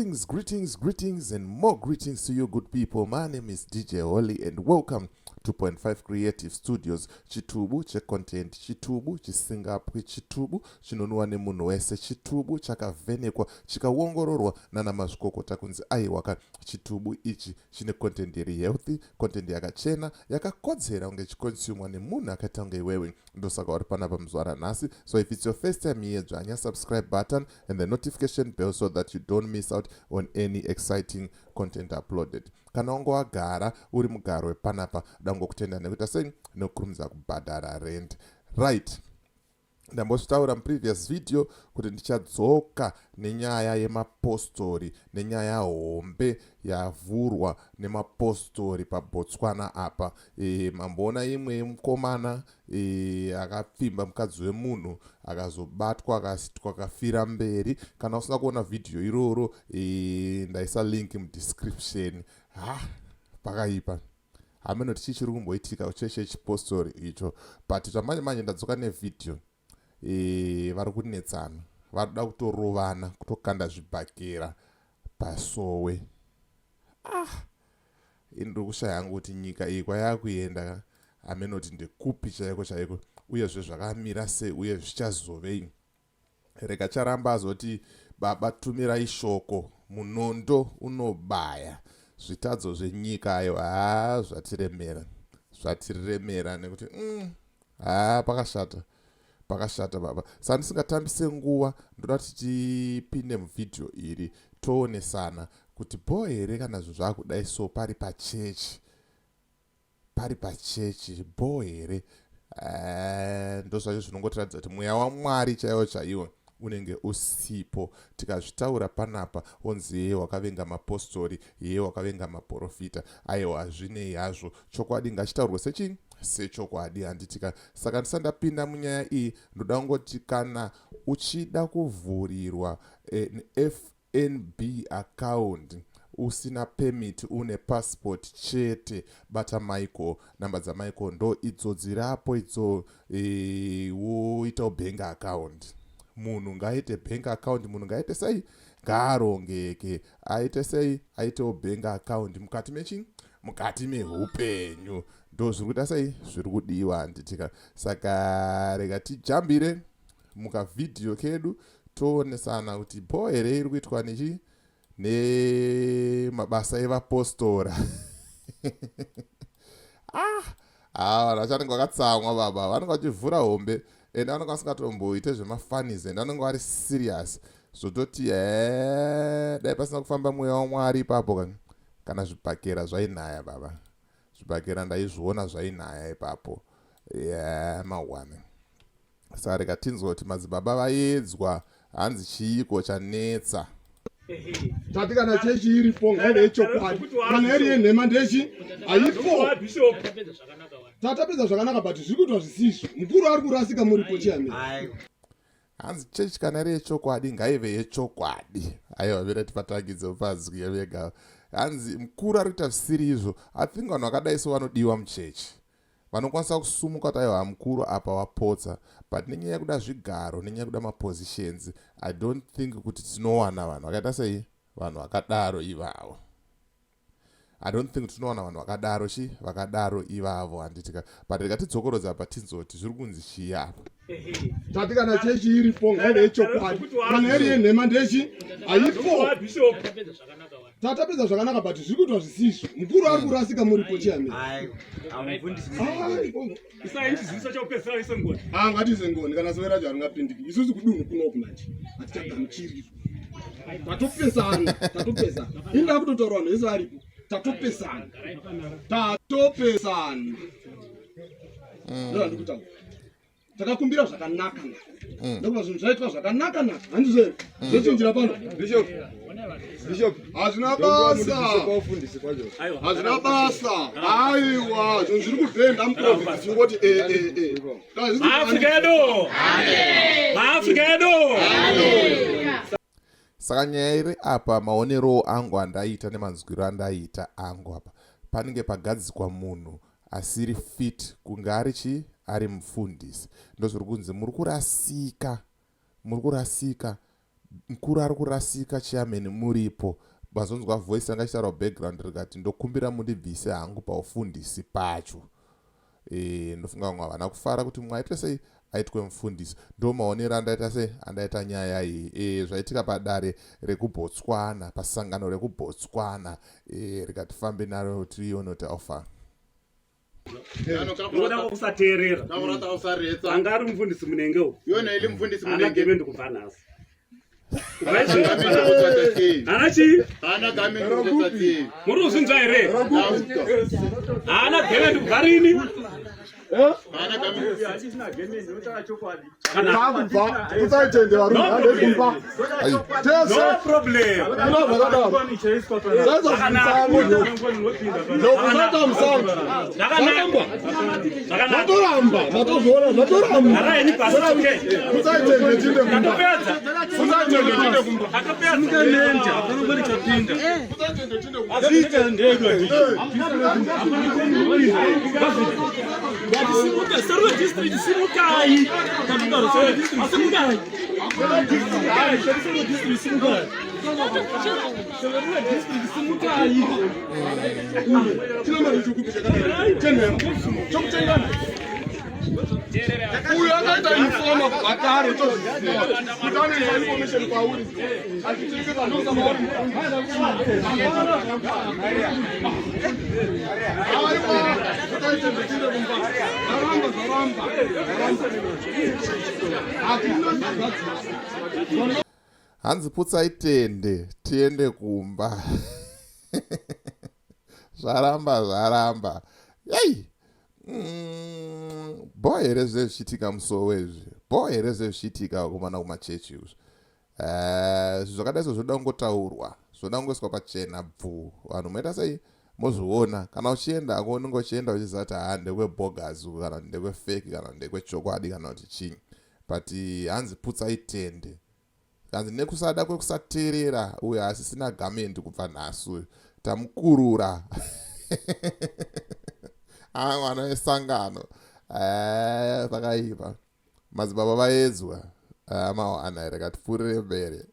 Greetings, greetings, greetings, and more greetings to you, good people. My name is DJ Holly, and welcome to 2.5 Creative Studios. Chitubu checontent, chitubu chisingapwi, chitubu chinonwiwa nemunhu wese, chitubu chakavhenekwa chikaongororwa nana mazvikokota kunzi aiwaka chitubu ichi chine content iri healthy, content yakachena, yakakodzera kunge chiconsumwa nemunhu akaita kunge iwewe. Ndosaka uri panapa muzuva ranhasi. So if it's your first time here, dzvanya subscribe button and the notification bell so that you don't miss out on any exciting content uploaded. Kana wange wagara uri mugaro wepanapa, dangokutenda nekuita sei nekukurumidza kubhadhara rent. Right, ndambozvitaura muprevious video kuti ndichadzoka nenyaya yemapostori, nenyaya hombe yavhurwa nemapostori paBotswana apa. Mamboona imwe yemukomana akapfimba mukadzi wemunhu, akazobatwa, akasitwa, akafira mberi. Kana usina kuona vhidhiyo iroro, ndaisa link mudescription. Ha, pakaipa. Haminoti chii chiri kumboitika kuchechi yechipostori icho, but zvamanje manje ndadzoka nevhidhiyo. Vari kunetsana, vari kuda kutorovana, kutokanda zvibhakera pasowe. Ah, ini ndiri kushaya hangu kuti nyika iyi kwayakuenda hamenoti ndekupi chaiko chaiko, uyezve zvakamira sei, uye zvichazovei. Rega charamba azoti, "Baba, tumirai shoko, munondo unobaya zvitadzo zvenyika." Ayo, haa, zvatiremera, zvatiremera nekuti haa, pakashata, pakashata baba. Saka ndisingatambise nguva, ndoda kuti tipinde muvhidhiyo iri, toonesana kuti bho here kana zvinhu zvakudai. So pari pachechi, pari pachechi, bho here? Ndo zvacho zvinongotiratidza kuti mweya waMwari chaiwo chaiwo unenge usipo. Tikazvitaura panapa, onzi yeye wakavenga mapostori, yeye wakavenga maprofita. Aiwa, hazvinei hazvo, chokwadi ngachitaurwe sechii? Sechokwadi, handitika? Saka ndisati ndapinda munyaya iyi, ndoda kungoti kana uchida kuvhurirwa FNB account usina permit, une passport chete, bata Michael. Namba dzaMichael ndo idzo dzirapo idzo. Woitawo bank account. Munhu ngaaite bank account, munhu ngaaite sei? Ngaarongeke, aite sei? Aitewo bank account mukati mechi mukati meupenyu. Ndo zviri kuita sei? Zviri kudiwa, handitika? Saka rega tijambire mukavhidhiyo kedu, toonesana kuti bho here iri kuitwa nechi nemabasa evapostora. Ah, ah, vanhu vacho vanenge vakatsamwa baba, vanenge vachivhura hombe, ende vanenge vasingatomboite zvemafunnies, ende vanenge vari serious. Zvototi he, dai pasina kufamba mweya waMwari ipapo, kana zvibhakera zvainaya baba, zvibhakera ndaizviona zvainaya ipapo. Ya, mawane. Saka rega tinzwa kuti madzibaba vaedzwa hanzi chiiko chanetsa. Tati kana chechi iripo, ngaive yechokwadi. Kana iri yenhema, ndechi haipo. Tatapedza zvakanaka, but zviri kuitwa zvisizvo. Mukuru ari kurasika muripo, chairman. Hanzi chechi kana iri yechokwadi, ngaive yechokwadi. Aiwa, vira tipatangidze pazwi vega. Hanzi mukuru ari kuita zvisiri izvo. I think vanhu vakadai so vanodiwa muchechi, vanokwanisa kusumuka kuti aiwa, mukuru apa wapotsa. But nenyaya yekuda zvigaro, nenyaya yekuda mapositions, I don't think kuti tinowana vanhu vakaita sei, vanhu vakadaro ivavo. I don't think tinowana vanhu vakadaro chi vakadaro ivavo, handitika? But rega tidzokorodza apa, tinzoti zviri kunzi chii apa. Tati kana chechi iripo, ngaive yechokwadi. Kana iri yenhema, ndechi haipo. Tatapedza zvakanaka, but zviri kuitwa zvisizvo. Mukuru ari kurasika muripo, chairman. Ngatiise ngoni. Kana sowe racho haringapindiki, isusu kudunhu kunoku manje hatichagamuchiri. Tatopesana, tatopesana. Inda kutotaura vanhu vese varipo, tatopesana, tatopesana. Ndozvandikutaura. Takakumbira zvakanaka naka, ndokuva zvinhu zvaitwa zvakanaka naka, handizvo here? Zvochinjira pano. Bishop, Bishop. Hazvina basa. Kwaufundisi kwacho. Hazvina basa. Aiwa, zvinhu zviri kuvhenda muprovince, chingoti e e e. Kana zvisi- Maafrika edu! Maafrika edu! Saka nyaya iri apa, maonerowo angu andaita nemanzwiro andaita angu apa, panenge pagadzikwa munhu asiri fit kunge ari chi ari mufundisi. Ndozviri kunzi muri kurasika, muri kurasika. Mkuru ari kurasika chairman muripo. Mazonzwa voice yanga ichitaura background rikati ndokumbira mundibvise hangu paufundisi pacho. E, ndofunga vamwe havana kufara kuti mumwe aitwe sei aitwe mufundisi. Ndo maonero andaita sei andaita nyaya iyi. E, zvaitika padare rekuBotswana, pasangano rekuBotswana. E, rikati fambe naro tione kuti alfa. Nokuda kwekusateerera. Anga ari mufundisi munenge uyu. Ana gemendi kubva nhasi. Haana chii? Muri kuzvinzwa here? Haana gemendi kubva rini? Takubva usaitende varume handei kumba tese No problem. Kuna zvakadaro saisa musango ndokusaita musango Zvakanaka. Zvakanaka. zvatoramba matozviona zvatoramba Haraini pasi. Okay. usaitende tinde kumba Tatopedza. usaitende tinde kumba Tatopedza. usaitende tinde kumba Seruwe district simukai. Seruwe district simukai. Seruwe district simukai. Seruwe district simukai. Chine mari chokupi chakadai chenhema chokutengana uyu akaita informa kubhadharo tozviziva kuti anoisa information kwauri achitengesa ndokusaka uri aiwa takaitende tinde kumba zvaramba zvaramba hatina zvazadzisa. Hanzi putsai tende tiende kumba. Zvaramba zvaramba. Yei! Bho here zve zvichiitika musowe izvi? Bho here zve zvichiitika vakomana kumachechi izvi? Eh, zvinhu zvakadai so zvoda kungotaurwa, zvoda kungoiswa pachena bvu. Vanhu moita sei? Mozviona. Kana uchienda hako unenge uchienda uchiziva kuti haa ndekwebogas uku kana ndekwefake kana ndekwechokwadi kana kuti chii. But hanzi putsai tende. Hanzi nekusada kwekusateerera uyo asisina gamendi kubva nhasi uyu tamukurura. Ah, mwana wesangano. Eh, pakaipa. Madzibaba vaedzwa. Ah, mawana here katipfuurire mberi.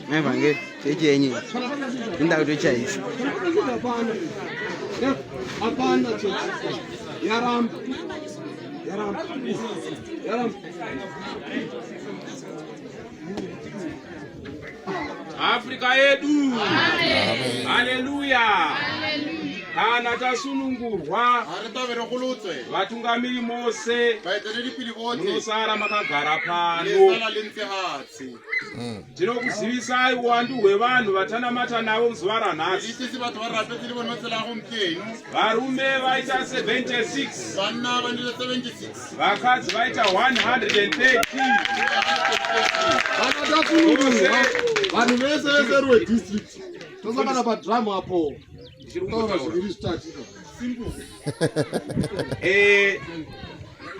Mai vange chechi yenyu inda kutochaisa. Hapana chechi yaramba yaramba yaramba. Afrika yedu. Haleluya. Kana tasunungurwa, vatungamiri mose munosara makagara pano. Tinokuzivisai uwandu hwevanhu vatanamata navo muzuva ranhasi. Varume vaita 76, vakadzi vaita 130. Kana tasunungurwa vanhu vese veSeruwe district tosangana padrum apo taura zviviri zvitatu. Eh,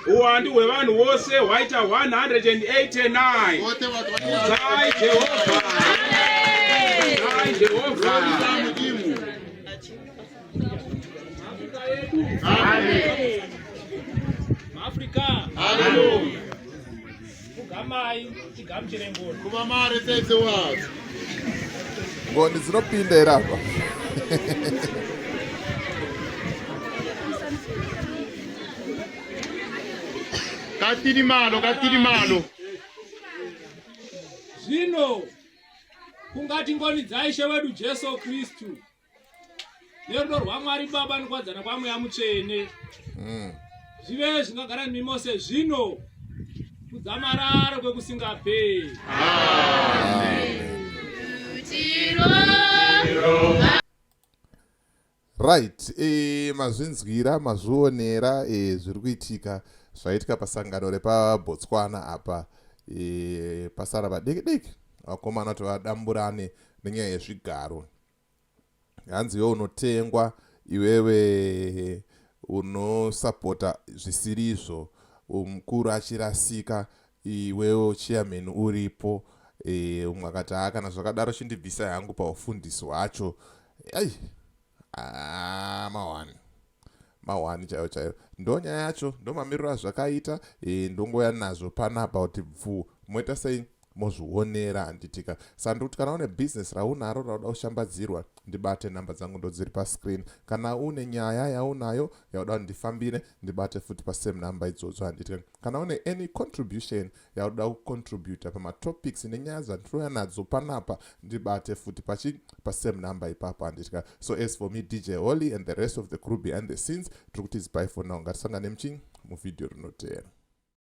uwandu hwevanhu vose hwaita 189. Kudzai Jehovha. Kudzai Jehovha. Maafrika. Fugamai tigamuchire ngoni. Ngoni dzinopinda here apa? Ka tidimalo, ka tidimalo. Zvino kungati ngoni dzaIshe wedu Jesu Kristu nerudo rwaMwari Baba nokuwadzana kwaMweya Mutsvene zvive zvingagara nemi mose zvino kudzamararo kwekusingaperi. Right, mazvinzwira mazvionera zviri kuitika zvaitika pasangano repaBotswana apa. Pasara padiki diki vakomana kuti vadamburane nenyaya yezvigaro. Hanzi iwe unotengwa, iwewe unosapota zvisirizvo, mukuru achirasika iwewe chairman uripo. Umwe akati haa kana zvakadaro chindibvisai hangu paufundisi hwacho. Ai, mawani. Mahwani chaiyo chaiyo. Ndonyaya yacho, ndomamiriro azvakaita. Ndongoya nazvo panapa kuti bvuu, moita sei, mozvionera, handitika? Saka ndikuti kana une bhizinesi raunaro rauda kushambadzirwa, ndibate. Namba dzangu ndodziri pascreen. Kana une nyaya yaunayo yauda kuti ndifambire, ndibate futi pasame namba idzodzo, handitika? Kana une any contribution yauda kucontributa pamatopics nenyaya dzandinouya nadzo panapa, ndibate futi pachi pasame number ipapo, handitika? So as for me, DJ Holly, and the rest of the crew behind the scenes, tiri kuti bye for now. Ngatisangane muchi muvhidhiyo rinoteera.